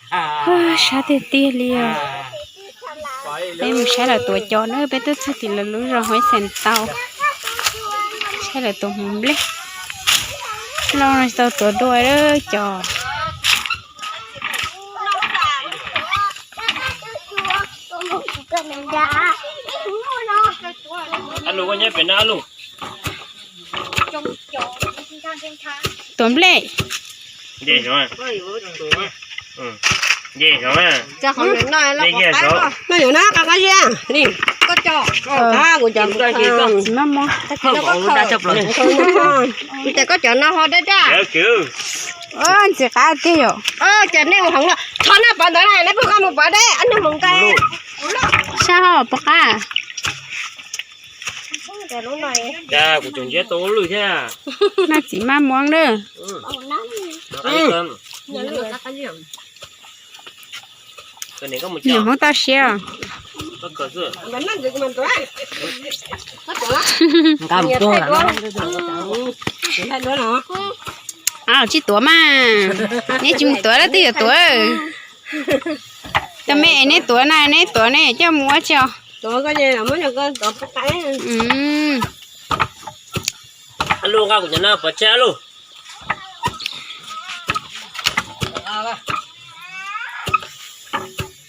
Sab tiag tiag li os. Peb mus saib lawv tuav cos na, peb tuaj txog tim lawv lub zos Huaib Xeem Tau, saib lawv tuav hmoov nplej. Loj no tsis tau tuav dua cos. Tuav nplej. Tsis maj muab. Ces koj cov no ho daj daj. Ntxim qab tiag yom. Ces nej mus hloov los thov nej pov ntawd na, nej pheej qab mus pov deb, nej mus nqa. Sab ho pov qab. Kuv tseem ntsiab tau lub lwj thiab. Noj txiv maj muab na. Niam Hmoob toj siab. Tsis tuav mas, neb tsis mus tuav lawm twb yuav tuav. Cov me es neb tuav na, neb tuav neb coj mus ua tsi os? Lub nqa kuv cov no pov tseg lub.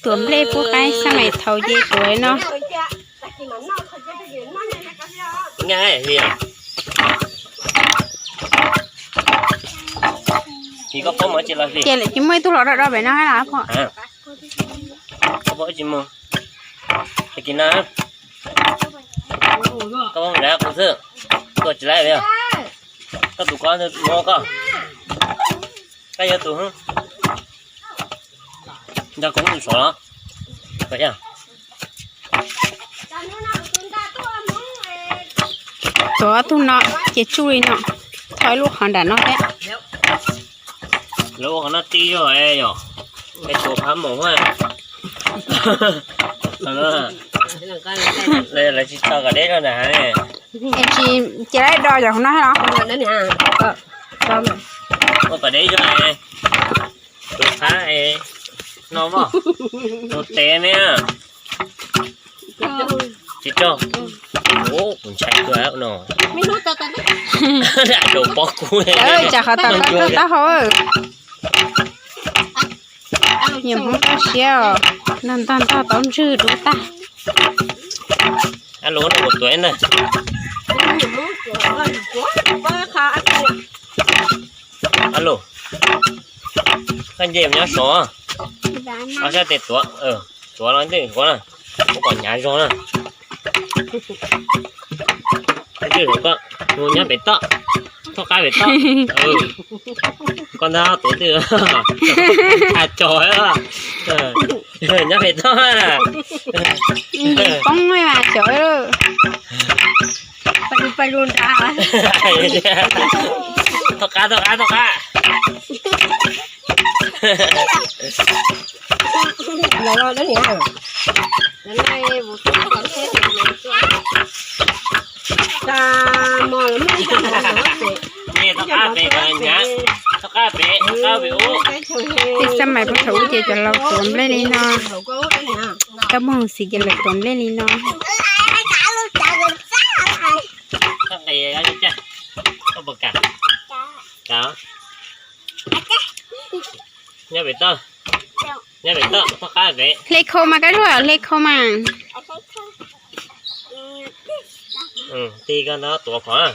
Tuav nplej pub qaib xab mais thaum ces tuav no. Ces lawv tsis muaj ib tug los do do pem no hab los pom. Koj tus ko, koj, koj yuav tus. Nco koj tus sav los. Tuav tug no ces tsuj li no, tho ib lub qhov nram no thiab. Lawv ua qhov no ti zog yom, es tuav phab mus. Lawv tsis tso kom deb zog ntawm hav ne. Es tsis cia lawv do yog no los? Ua kom deb zog, tuav phab no mog, tus tes me. Tsis tso. Kuv ntshai kawg no. Daum pob kub. Tsam qhov tom koj taub hau. Niam Hmoob toj siab os, ntog ntog ntog taub ntswg dub tag. Ab lus no kuv tuav ib ntag. Ab lus, koj nce nyob saud, ob sab tes tuav, tuav los ntej kuv na, kuv kom hnyav zog na. Ntej koj mus nyob pem toj, thoj qab pem toj. Koj ntag tuav twg, a cos nyob pem toj. Poob mas cov. Thoj qab, thoj qab, thoj qab. Thoj qab pem, thoj qab pem ub. Tej xab mais puag thaum ub ces cov laus tuav nplej li no. Koj muaj hoob xim ces lawv tuav nplej li no. Nyob pem toj, nyob pem toj, thoj qab pem. Hle khau mas koj lub, hle khau mas. Ti koj ntog tuav qhov.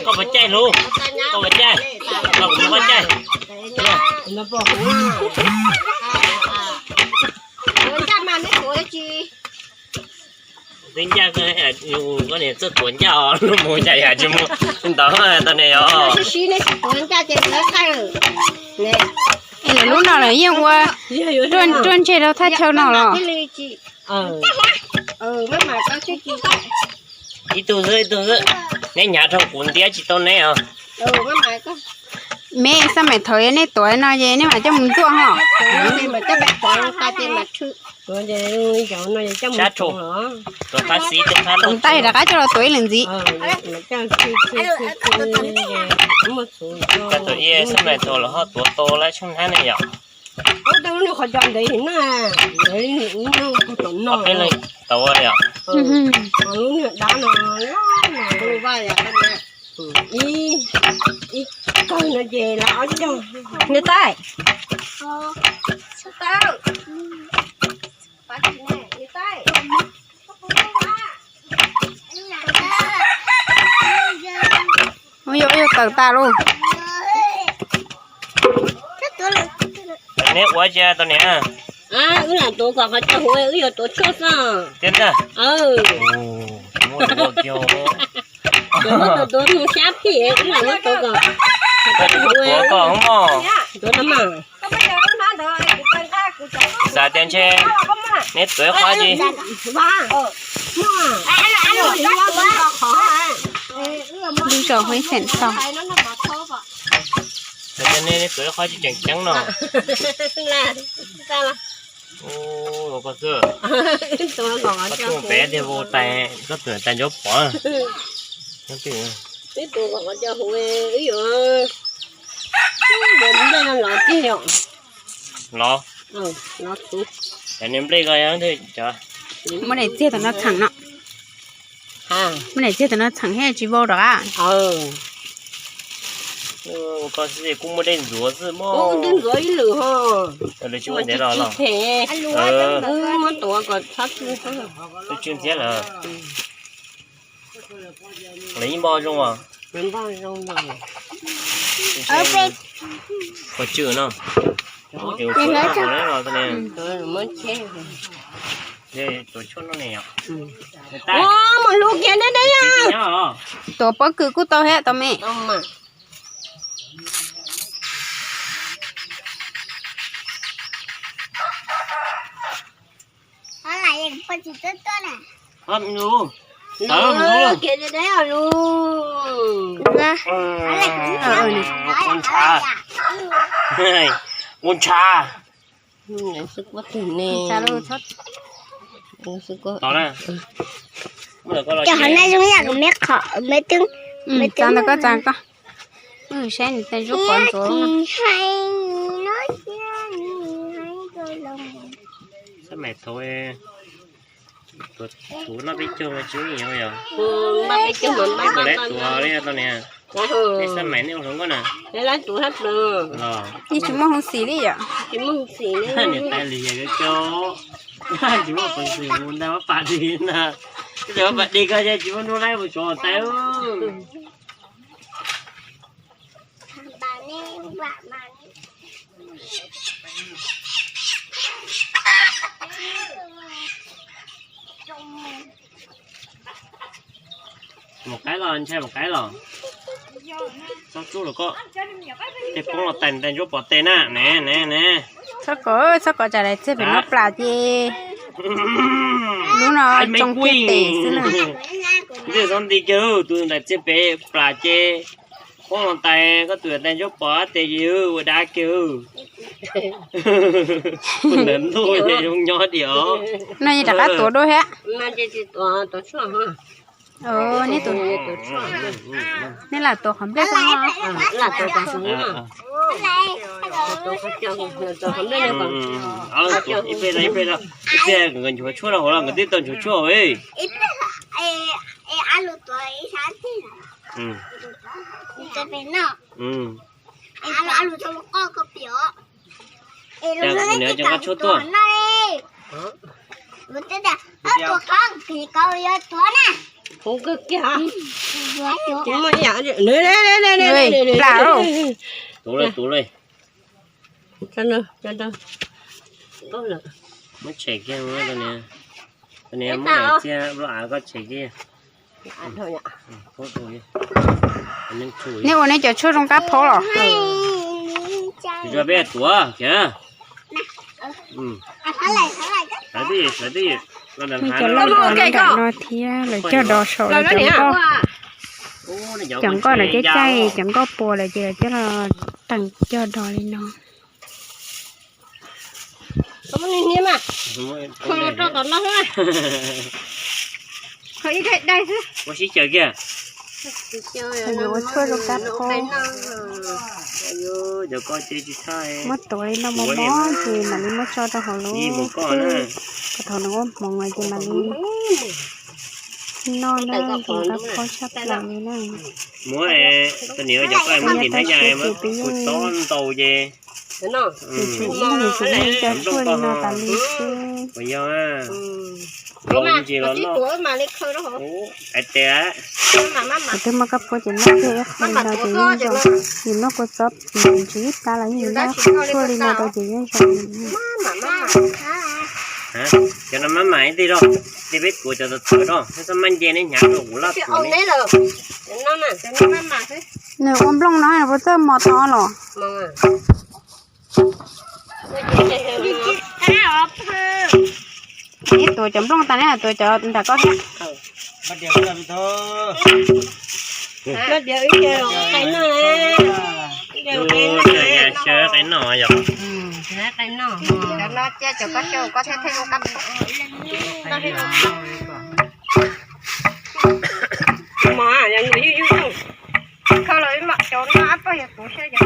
Koj puas caij lub, koj puas caij, koj puas caij. Twb ncaj, koj niam txawj tuav ncaj os, mus cas yam tsis mus ntawd tau ne yog. Es lawv lub no lawv yeej ua ruaj ntseg rau thaj chaw no los? Ib tug xwb, ib tug xwb. Neb hnyav dhau kuv ntiab tsis tau neb os. Me xab mais thaum nej tuav no ces nej mam coj mus ntxuaj ho. Sab rhuv, tuav qab xis, tuav qab, tuav ntais rov qab coj los tuav ib lwm ntxiv. Tuav ib xab mais tau los ho tuav tau lawm tsheej hnab ne yom. Ob peb leeg tau yom. Ib kawg no ces lawv ob cog. Niam tais. Ua yog, ua yog tawm tas lauj. Neb ua cas tau niam? Wb lam tuav kom qhov cos huv, wb yuav tuav tshuaj xwb. Tiag tiag. Muaj ua kiag. Tuav mus xyab phim, wb lam muab tuav kom qhov cos huv mog. Tuav no mas. Xav tias ntshe neb tuav ib qho ci. Lub zos Huab Xeem Toj. Xav tias neb tuav ib qho ci tseem ceeb no. Ua koj xwb. Koj tuaj pem tiag vau tais, koj tuav tais ncuav pov. Los. Cov niag nplej ko yog muab daim txiag tom no txheem no. Muab daim txiag tom no txheem thiaj tsis vau rov qab. Koj xwb kuj muaj dej ntxuav xwb mog. Lawv tsis muaj ntev los los. Muab tuav kom txhob tsw ntxiab lawm. Lawv yeej npog zoo os. Qhov tswm no. Tuav pob kws kuj tau thiab tau me. Ua ntshav. Cov hauv no zoo yam kuv me qhov me twb. Tsa ntawm koj, tsa koj. Saib nws tais zuab pov ntxuav. Xab mais thaum tuav noj peb caug tsis ua li yog. Tuav lawm tuav li tau niam. Xab mais nej ua hluas nkauj na. Yeej tsis muaj hoob xis li yom. Niam tais li yog cov tsis muaj peev xwm mus ntag, muab pam di na. Koj tseem muab pam di koj tsis muaj hnub laib mus tsuav tais. Mus qaib los, ntshai mus qaib los. Txhob tsub los koj. Tej poob los tais tais ntsuab pov tes na, ne ne ne. Txhob kov, txhob kov tsam daim txiag pem no plam ces lub no tsoo kiag tes xwb na. Ntxim txhob nti kiag, tus daim txiag pem plam ces poob los tais koj tus tais ntsuab pov tes ces ua dab kiag. Ntawm ntuj ces zoo nyob diam. No yeej rov qab tuav dua thiab. Neb lam tuav qhov nplej xwb. Ib pliag, ib pliag, ib pliag nkawd nchuav tshuaj rau hauv los nkawd twb tau nchuav tshuaj. Niam cov nqa tshuaj tuaj. Plam lauj. Tuav lawm, tuav lawm. Muab tshem kiag, niam muab daim txiag lub av koj tshem kiag. Neb ua neb cov tshuaj zoo qab phaub los? Tsis tso peb tuav kiag. Sawv twj ywm, sawv twj ywm. Muaj cov loj nram no thiab, lawv cog dos saum lawv cov nkoj. Cov nkoj lawv caij caij, cov nkoj puas lawm ces lawv coj los teem cog dos li no. Kho rau tom no xwb. Kho ib daim daim xwb. Ua sib xyaw kiag. Yuav ua tshuaj rau kab phob. Muab tuav li no mos mos ces mam li muab tso rau hauv lub, kom thaum nws ua hmoov lawm ces mam li noj na, kab phob tshaj plaws li na. Muab tus niam cov koj muab ntim nab ya, kuv tob ntau ces. Tus tsum ib leeg tsum yeej coj tshuaj li no tas li xwb. Kuv yog, ntsis los noj. Hais tias, kuv twb muab kab phob ces noj kiag ib qho li no ces yeej zoo. Yus noj kua txob ntsis ib plab los yeej noj tshuaj li no rau ces yeej zoo. Cov no maj mam ib teg rau, ces peb tuav cov tawv tawv rau, peb txhob maj nce neb hnyav rau kuv laj tuav ne. Nws ua nplooj no puas txawj mos tod los? Ib tuav cov nplooj tas neb tuav cov nram ko thiab. Qe noj yog. Cov no cia cov koj xyaw koj thiaj theej kab phob. Mos yog nws yug yug.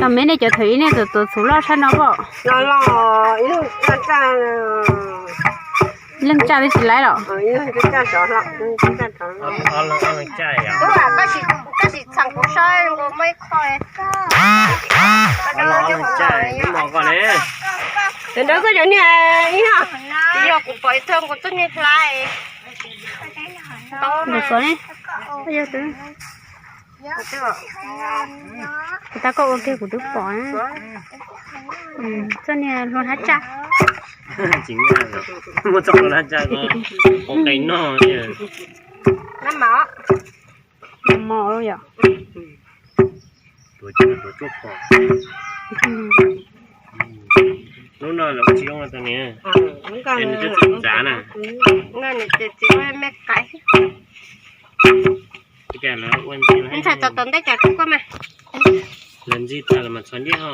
Tau me nej cov thaum ib nej tuav txhuv loj tshaj no pob? Leej tsaj twb tsis laib los? Tus nrog koj cov niag ib no, yog kuv pom ib tug nkaus txoj niag hlab. Kuv pom ne, yog tus, kuv tab koj ua kiag kuv twb pom na. Txoj niag hlua hlab tsaj. Tsis muaj, muaj txoj hlua hlab tsaj ko, ua qe noj. Mos yom. Lub no los tsis zoo tau niam, nws twb txawm ntxav na. Ntxhais tom tom ntej cas kuj koj mas. Lawv ntxig tag los mas txhob ncej ho.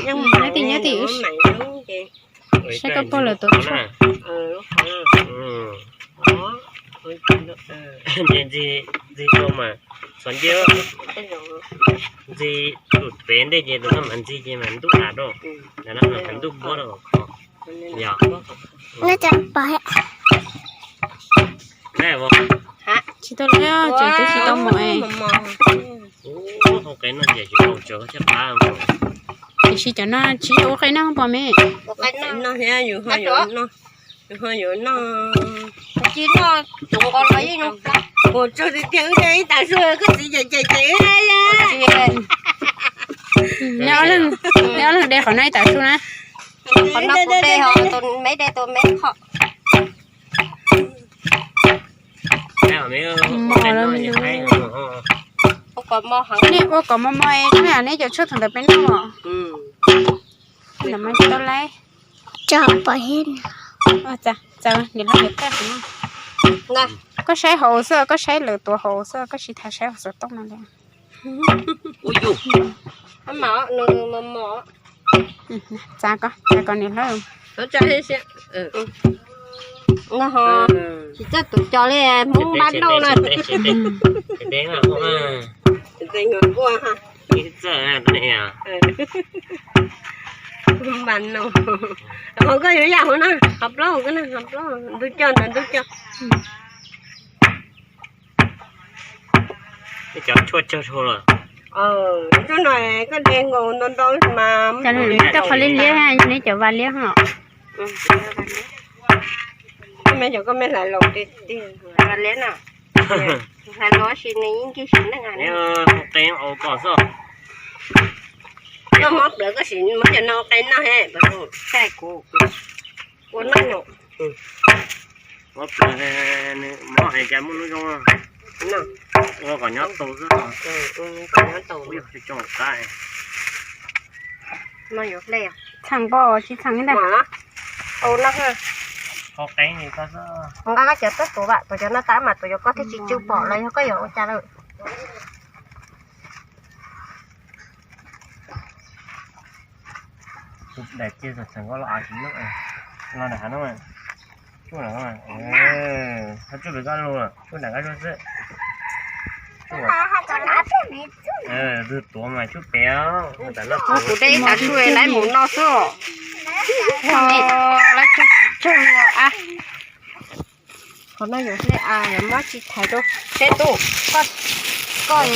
Nyob tim, nyob tim. Saib koj pog lawv tuav tshuaj. Ces ntxig rau mas txhob ncej, ntxig tus pem ntej ces tus no mas ntxig ces mas ntuj dav rau, ntawm no mas ntuj npuab rau kho. Yog. Tsis tau li, tseem twb tsis tau mos. Tiam sis cov no tsis yog ua qe noj pom me. Ua qe noj thiab yus ho yuav noj, yus ho yuav noj. Tsis noj tus nqos los yeej noj. Ua tsaug tiag tiag, wb ib tag su koj txiv cem cem cem. Neb ob leeg de qhov no ib tag su na. Qhov no kuv de, ho tus me de tus me qhov. Mos los, nej ua kom mos mos es neb cov tshuaj thaum ntawd peb noj. Ntawm mas tsis tau laib. Txaws, niam hlob yuav thaij qhov no. Koj saib hauv xwb, koj saib lawv tuav hauv xwb, koj tsis tas saib hauv xov tooj no li. Txav ko, txav ko niam hlob. No ho tsis txawj tus cos li, Hmoob npab nauj na. Npab nauj. Hauv koj yuav yam hauv na, hauv plaub hauv koj na, hauv plaub, ntuj coj ntawd ntuj coj. Cov tshuaj tsawg dhau lawm. Tshuaj no koj de nkaus ntau ntau mas. Cov qhov liab liab, neb cov vas liab ho. Koj me cov koj me hlais los tiag tiag, vas liab na. Hlais los sis nws yeej nkig sim neej. Qe ua kom xwb. Koj mob plawv koj sim muab cov no ua qe noj he, saib kuv ua noj no. Mob plawv, mob es cas muaj lub zoo. Ua kom nyob tau xwb. Txheem npo tsis txheem li ntag. Nqa koj cov tuaj tuav vam, tuav cov no tas mas tuav cov koj thiaj tsis tsw pom los yog koj yuav ua cas lawm. Daim tiag txog txheem koj los av tsis noj, los nram hav no, tsuj nram no, hab tsuj pem koj lug, tsuj nram koj zuag xwb. Tuav mas tsuj pem os. Kuv de ib tag tsuj lawv mus noj xwb. Lawv tsuj tsis tsawg li as. Qhov no yuav hle as, yuav muab tsis thaiv rau seb tub, koj, koj,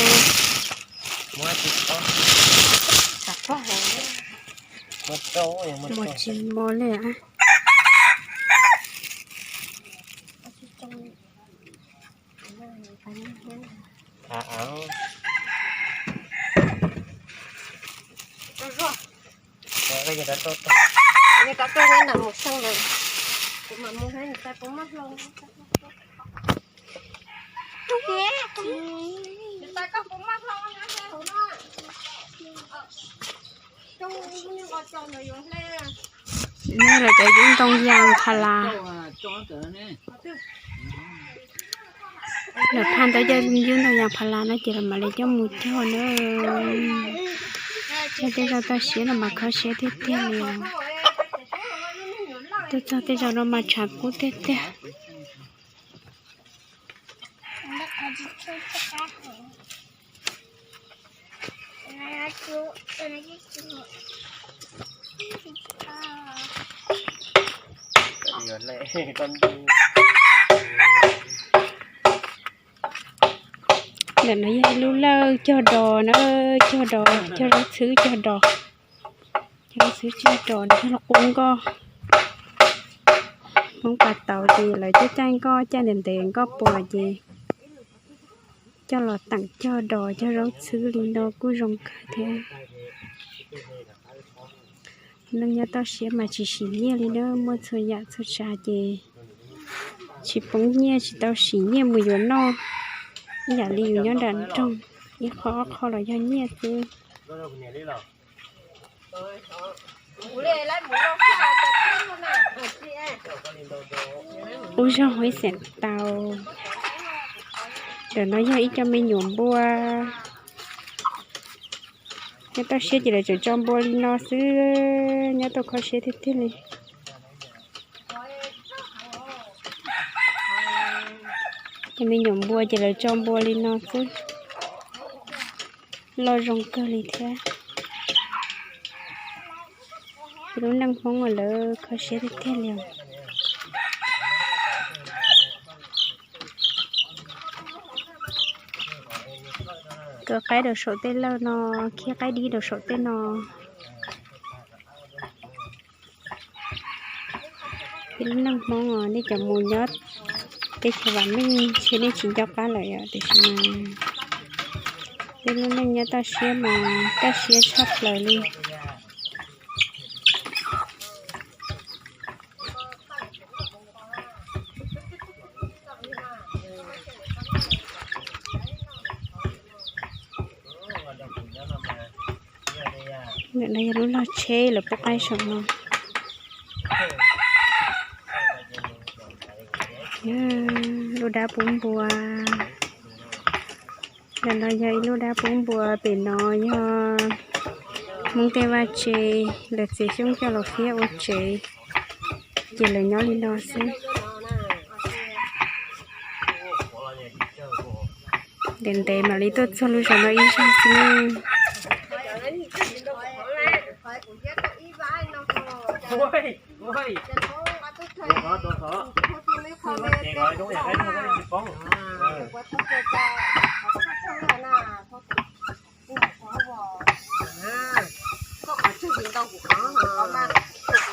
mus tsis mos li. Nws los cov yub ntoo yas pha las. Lawv phaj ntawd cov yub ntoo yas pha las no ces lawv mam li coj mus cog na. Cog tej zaum toj siab no mas kho siab tiag tiag li. Tuaj txog tej zaum no mas tshav kub tiag tiag. Ntawm no yog lub lawj cog dos na, cog dos, cog zaub txhwb cog dos. Cog zaub txhwb cog dos, cog los qub nkoj. Hmoob pas taus ces lawv coj caij nkoj, caij ntev ntev nkoj puas ces coj los teem cog dos cog zaub txhwb li no kuj zoo kawg thiab. Neej nyob toj siab mas tsis sim nyiaj li na, muaj txhua yam txhua tsav ces tsis poob nyiaj, tsis tau sim nyiaj mus yuav noj. Ib yam li yus nyob nram nroog, ib qho ob qho los yog nyiaj xwb. Ub zog huab xeem tau. Ntawm no yog ib co me nyuam npua. Nyob toj siab ces lawv tseem tso npua li no xwb, nyob tau kho siab tiag tiag li. Ces me nyuam npua ces lawv tso npua li no xwb, loj zoo kawg li thiab. Ces lub neej Hmoob lawv kho siab tiag tiag li os. Kaw qaib rau saum tej lawj no, khiab qaib dib rau saum tej no. Peb lub neej Hmoob os, nej cov mus nyob teb chaws vam meej ntshe nej tsis nco qab lawm yom, tiam sis mas peb lub neej nyob toj siab mas kaj siab tshaj plaws li. Ntawm no yog lub log tsheb lawv pub qaib saum no. Lub dab pub npua. Ntawm no yog ib lub dab pub npua, pem no yog Hmoob tej vaj tse, lawv txiav xyoob coj los fiab ua tsev, ces lawv nyob li no xwb. Ntev ntev mam li tuaj txog lub zos no ib zaug xwb.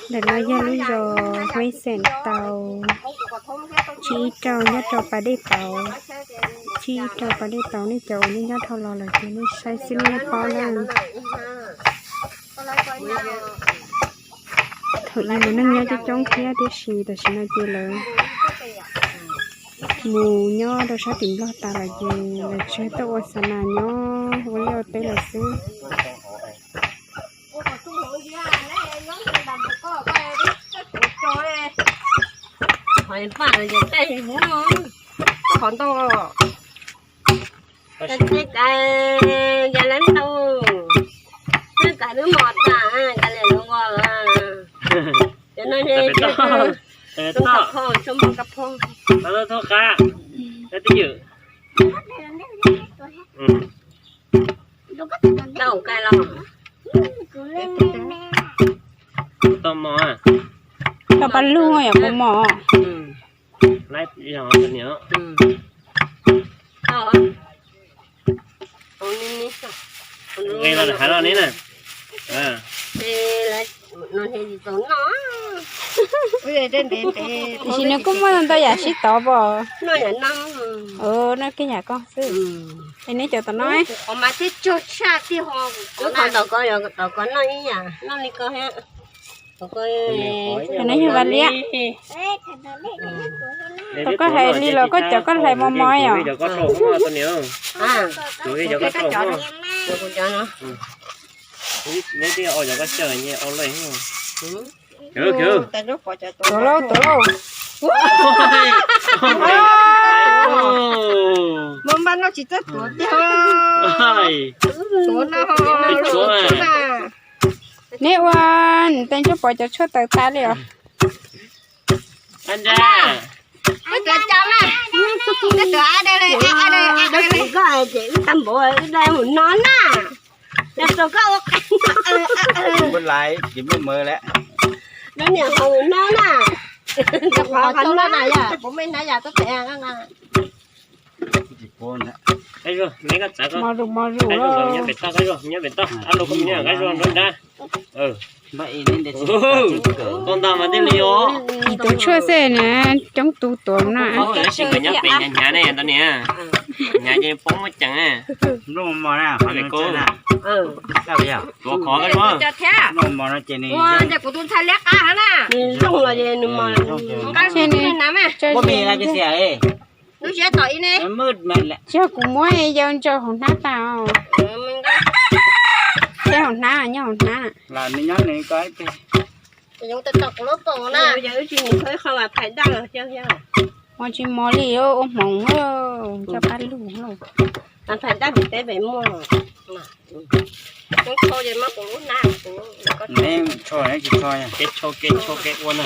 Ntawm no yog lub zos Huaib Xeem Tau, tsib rau nyob rau pas dej tauv, tsib rau pas dej tauv, nej cov uas nej nyob dhau los lawm ces nej saib xwb nej paub na. Thaum ub mas neeg nyob coob coob thiab, tiam sis tam sim no ces lawv mus nyob rau sab tim Nplog tas lawm ces lawv tsis tuaj ua xa nas nyob ua liaj ua teb lawm xwb. Qhov ntau, cas lawv ntau, cas lawv mos tas, cas lawv ua. Tau pem toj, tau pem toj, tau toj qab, tau twj ywm. Tau mos, tau paj lug yog kuv mos. Nqe los hav los ne na. Tiam sis nws kuj muaj ntau yam sib tov pom. Noj kiag yam koj xwb. Es neb cov tom no, tom no yog vaj liab. Thaum koj hais li los koj cov koj hlais mos mos yom. Tuav lauj, tuav lauj. Mos npaj noj tsis txawj tuav tiag. Tuav no, neb ua ntej ntsoj pom cov tshuaj tawm tas li os. Wb tsis mus lawm. Mos zuj mos zus. Nyob pem toj, nyob pem toj, ab lub koj nyob nqaij zuag nruab nrab. Tau ntau mas thiaj li os. Ib tus tshuaj xwb na, coob tus tuav na. Tab sis nkawd nyob pem hnyav hnyav ne, ntawd niam, hnyav ces poob muaj ceem. Tuav qhov koj, kuv tus ntxhais liab qab na. Nws zoo los es nws mos, nws nqa, nws na mas. Lub siab tom ib ne. Tsis yog kuv muab yawg ntsaws hauv hnab tas. Seb hauv hnab, nyob hauv hnab. Mus tsis mos li, ua hmoov, coj paj lug. Kev tshau kev ua na.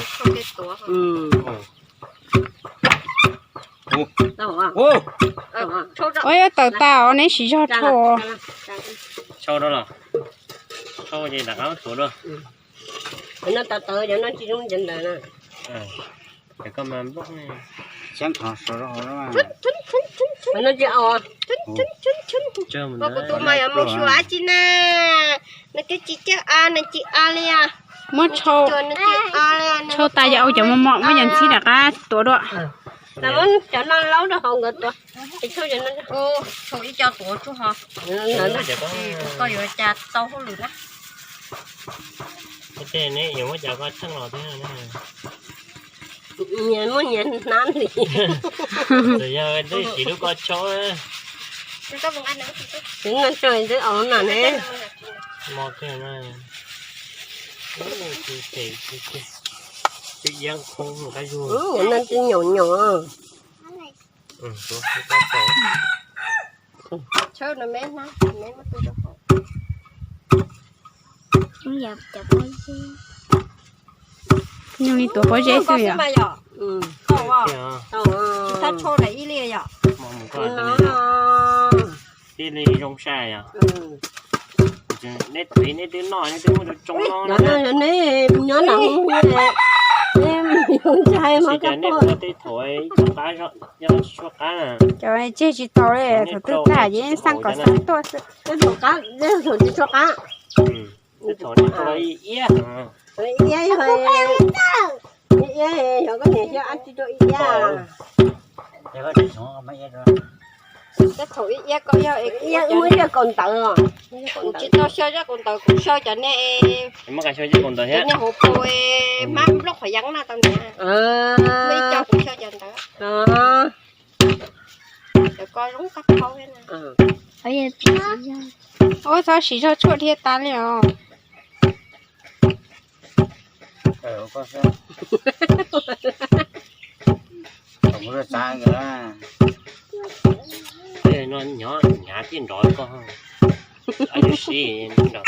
Ua yuav tawm tas os, neb siv zog rhau. Tshau rau los, tshau ces rov qab tuav dua. Kuv tus mas yog mus xyuas dab tsi na, nws twb tsis caj a, nws tsis a li os. Muab tshau tas yog ua cov mos mos, muab cov ntxhib rov qab tuav dua. Cov no laub rau hauv nkawd tuav. Tshau ib co tuav tsuj ho. Koj yuav cas tau hauj lwm na. Nyias muab nyias hnab li. Yog twb siv lub ko tshau. Twb no tso twb au no ne. Twb nyoos nyoos. Nyob li tuav pob zeb xwb yom. Tib li zoo sai yom. Neb twb, neb twb noj, neb twb muaj tsoo no. Nyob no, neb ua tej thaum ib txoj qab, nyob tsis tshua qab na. Cov tseg tsis tau li, thaum twg tag ces xaj kom xaj tuaj xwb. Thaum tsis tshua qab. Thaum iab, iab, iab, yog koj niam xyaw ab tsi rau iab. Thaum iab iab koj yog es kuv muab zaj kaus ntawv os. Kuv tsis tau xyaw zaj kaus ntawv, kuv xyaw cov niag, cov niag hauv paus hmab nplooj qhov yeeb na tau niam. Muaj ib co kuv xyaw cov ntawd. Cov ko zoo kab thaub thiab na. Ua txhob siv zog tshuaj dhia tas li os. No nyob hnyav thiaj nrov koj. Ab, yus siv nrov.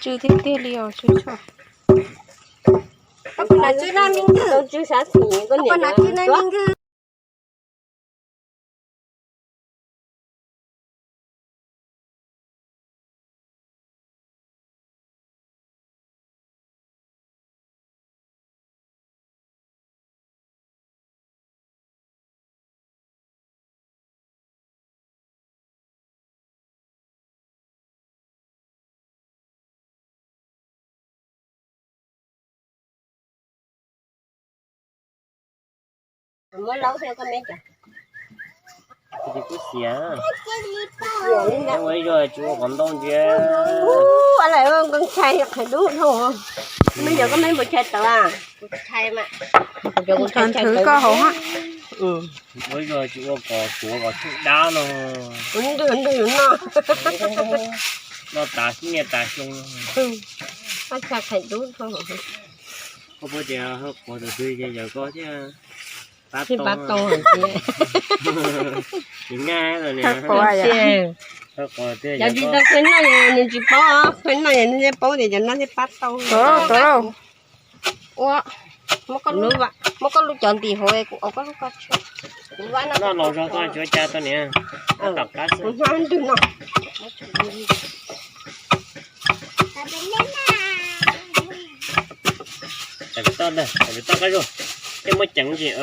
Tsw tiag tiag li os, tsw tshaj. Koj puas nov tsw na me ntxhais? Koj puas nov tsw na me ntxhais? Muab laub thiab koj me cov. Kuv kub xiav. Ua ib zaug tsis ua qos ntau ntsia. Ua lawm nkoos tshais qhais dub dhau. Me cov koj me npaum tshais tawv a? Kuv cov kuv tshais nthwv koj hauv hab. Ua ib zaug tsis ua qos tuav qos tshuaj dab no. Ntws ntws no. Noj tas niaj tas xyoo. Koj tshais qhais dub dhau. Koj puas tias qos tus twg ces yawg koj thiaj pab tau. Cov tsis tau kheev noj nws tsis paub, kheev noj nws thiaj paub tias cov no thiaj pab tau. Ua, muab koj lub cov ntim hauv kuv ua koj lub koj tshuab. Noj los zog koj tsis ua cas tau niam. Tom qab xwb. Kuv hnab ntws no. Tam pem toj ntag, tam pem toj qab zog, tej muab ceev ntsis,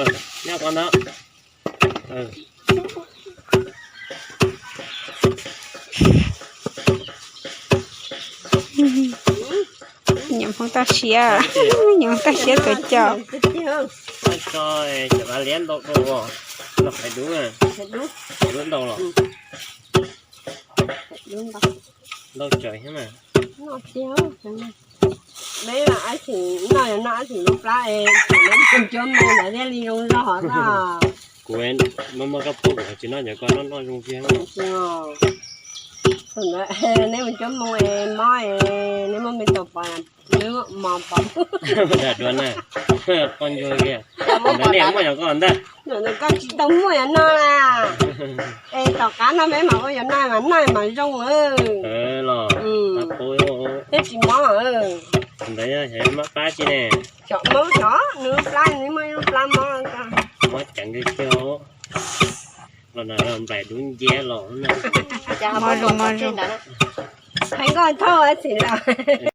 nyob qhov ntawd. Nyob Hmoob toj siab, nyob Hmoob toj siab kawg cov. Cov liab ntau dua, los qhais dub, qhais dub ntau los. Ntau tsawv thiab mas. Peb ab txim noj yog noj ab txim lub plab es tseem neb mus cuab moo ntawd thiaj li zoo zog hov tag. Kuv muab muab koj pub kuv tsis noj cov ko noj noj zoo kiag. Neb mus cuab moo es mob es neb muaj me tau pom, neb mos pom. Dua na, qoj ntsuag kiag. Ntawd nej muaj yog koj ntag. Koj tsis tau muaj yog no la. Es tom qab no peb mam ua yog no mas noj mas zoo. Los thiab tsis mob. Ntawd yog mob plab tsis ne? Xyov mob xyov, nws lub plab nws muaj ib lub plab mob. Mob ceev kiag kiag. Los no nplaim dub nciab los. Mob zoo mob zoo. Qhais nkoj thauj txim lawm.